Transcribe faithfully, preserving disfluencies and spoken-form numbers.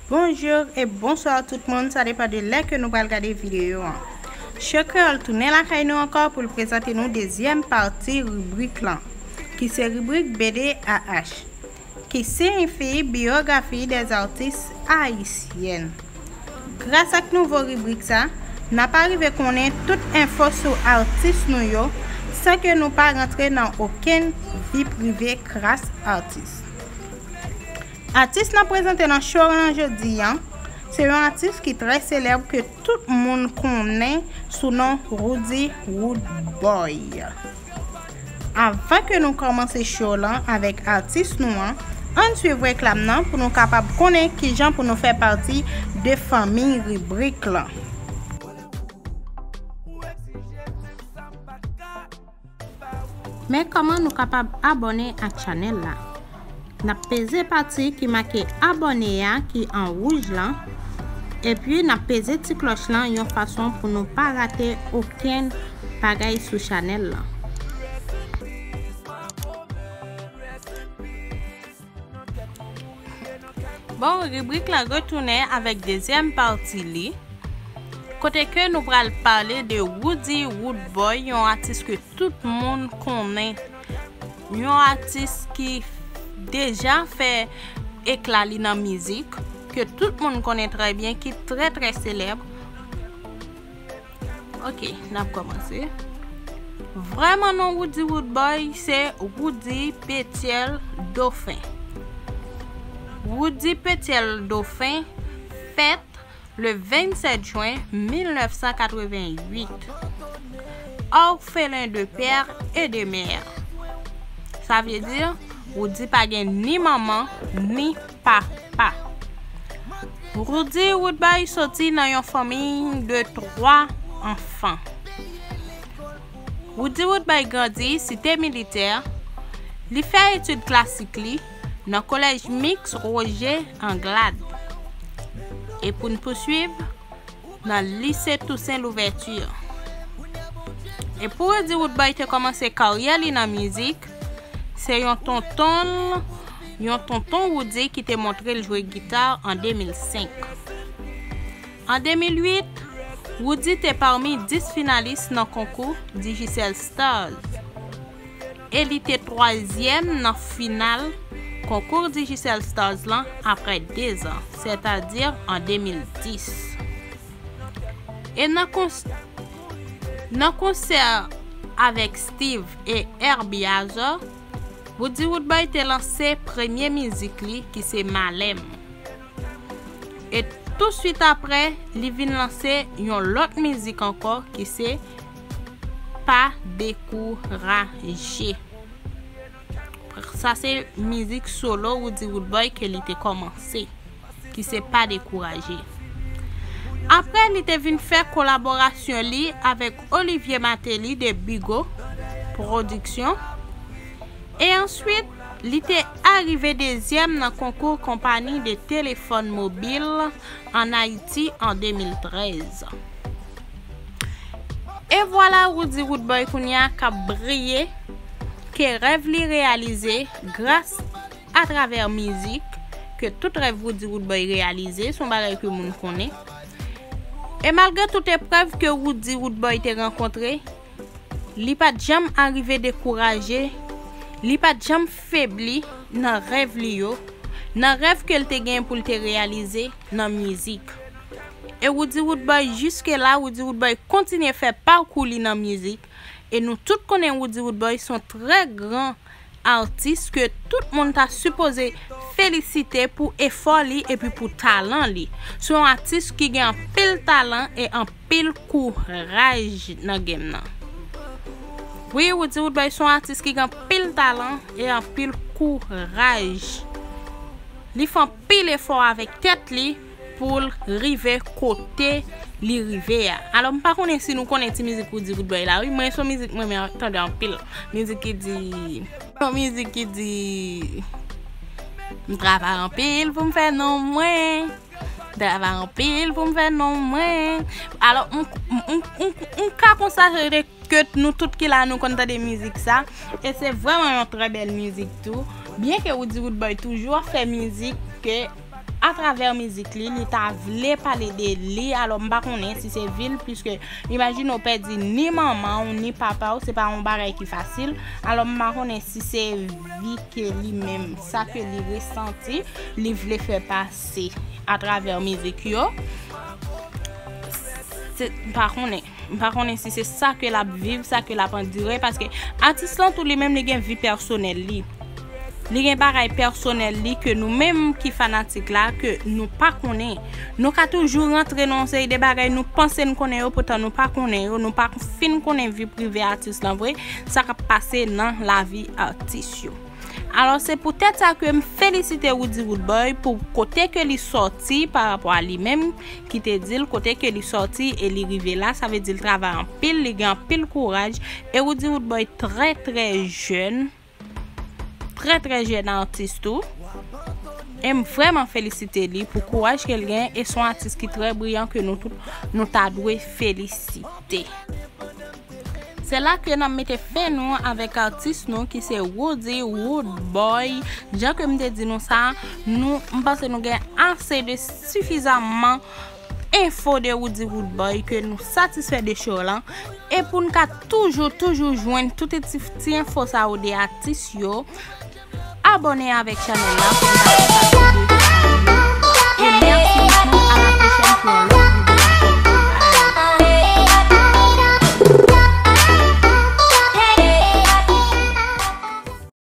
Bonjou e bonswa tout moun, sa depann de lè ke nou pral gade videyo an. Cho Kreyòl tounen lakay nou ankò pou l prezante nou dezyèm pati ribrik lan, ki se ribrik B D A H, ki siyifi Biographie des artistes haïtiens. Gras ak nouvo ribrik sa, n ap arive konnen tout enfo sou atis nou yo, san ke nou pa rantre nan okenn vi prive kras atis. Atis n ap prezante nan cho lan jodi an, se yon atis ki trè selèb ke tout moun konnen sou non Roody Roodboy. Avan ke nou kòmanse cho lan avèk atis nou an, ann swiv reklam nan pou nou kapab konnen kijan pou nou fè pati de fanmi ribrik lan. Men kòman nou kapab abòne ak chanèl la? N ap peze pati ki make abòne a ki an wouj lan, epi n ap peze ti klòch lan yon fason pou nou pa rate okenn bagay sou chanèl lan. Bon, ribrik la retounen avèk dezyèm pati li, kote ke nou pral pale de Roody Roodboy, yon atis ke tout moun konnen, yon atis ki deja fè ekla li nan mizik, ke tout moun konnen trè byen, ki trè, trè selèb. Ok, n ap kòmanse. Vrèman non Roody Roodboy se Roody Pétiel Dauphin. Roody Pétiel Dauphin fèt le vennsèt jen mil nèf san katrevenn-uit. Orphelin de père et de mère. Sa vle di, Roody pa gen ni manman, ni papa. Roody Roodboy soti nan yon fanmi de twa anfan. Roody Roodboy grandi Site Militè. Li fè etid klasik li nan Kolèj Miks Roger Anglade. E pou n pouswiv, nan Lise Tousen Louvèti. E pou Roody Roodboy te kòmanse karyè li nan mizik, se yon tonton l, yon tonton Roody ki te montre l jwe gita an de mil senk. An de mil uit, Roody te pami dis finalis nan konkou Digicel Stars. E li te twazyèm nan final konkou Digicel Stars lan apre de zan, sètadi an de mil dis. E nan kons-, nan konsè avèk Steve e Herbie Azor, Roody Roodboy te lanse premye mizik li ki se Malèm. E touswit apre, li vin lanse yon lòt mizik ankò ki se Pa Dekouraje. Sa se mizik solo Roody Roodboy ke li te kòmanse, ki se Pa Dekouraje. Apre, li te vin fè kolaborasyon li avèk Olivier Martelly de Bigo Production. E answit, li te arive dezyèm nan konkou konpayi de telefòn mobil an Ayiti an de mil trèz. E vwala Roody Roodboy kounye a k ap briye, ke rèv li reyalize gras atravè mizik, ke tout rèv Roody Roodboy reyalize, se yon bagay ke moun konnen. E malgre tout eprèv ke Roody Roodboy te rankontre, li pa t janm arive dekouraje, li pa t janm febli nan rèv li yo, nan rèv ke l te gen pou l te reyalize nan mizik. E Roody Roodboy, jiske la, Roody Roodboy kontinye fè pakou li nan mizik. E nou tout konnen Roody Roodboy se yon trè gran atis ke tout moun ta sipoze felisite pou efò li epi pou talan li. Se yon atis ki gen anpil talan e anpil kouraj nan game nan. Wi, Roody Roodboy se yon atis ki gen anpil talan e anpil kouraj. Li fè anpil efò avèk tèt li pou l rive kote li rive a. Alò, m pa konnen si nou konnen ti mizik Roody Roodboy la, wi. Mwen, se yon mizik mwen renmen tande anpil. Mizik ki di, yon mizik ki di, "M travay anpil pou m fè non mwen. M travay anpil pou m fè non mwen." Alò, m, m, m, m, m ka konstate ke nou tout ki la, nou konn tande mizik sa. E se vrèman yon trè bèl mizik tou. Byen ke Roody Roodboy toujou ap fè mizik ke atravè mizik li, li ta vle pale de li. Alò, m pa konnen si se vi l, piske imajine w pèdi ni manman w, ni papa w, se pa yon bagay ki fasil. Alò, m pa konnen si se vi ke li menm, sa ke li resanti, li vle fè pase atravè mizik yo. Se, m pa konnen. M pa konnen si se sa ke l ap viv, sa ke l ap andire, paske atis lan tou li menm li gen vi pèsonèl li. Li gen bagay pèsonèl li ke nou menm ki fanatik la, ke nou pa konnen. Nou ka toujou rantre nan yon seri de bagay, nou panse n konnen yo, poutan nou pa konnen yo, nou pa fin konnen vi prive atis lan vre, sa k ap pase nan lavi atis yo. Alò, se poutèt sa ke m felisite Roody Roodboy pou kote ke li sòti pa rapò a li menm, ki te di l kote ke li sòti e li rive la, sa vle di l travay anpil, li gen anpil kouraj, e Roody Roodboy trè, trè jèn, trè, trè jèn atis tou. E m vrèman felisite li pou kouraj ke l gen, e s on atis ki trè briyan ke nou tout, nou ta dwe felisite. Se la ke n ap mete fen nou avèk atis nou ki se Roody Roodboy. Jan ke m te di nou sa, nou, m panse nou gen ase de sifizaman enfo de Roody Roodboy ke nou satisfè de show lan. E pou n ka toujou, toujou jwenn tout ti, ti enfo sa yo de atis yo, abòne avèk chanèl la pou n ka kontakte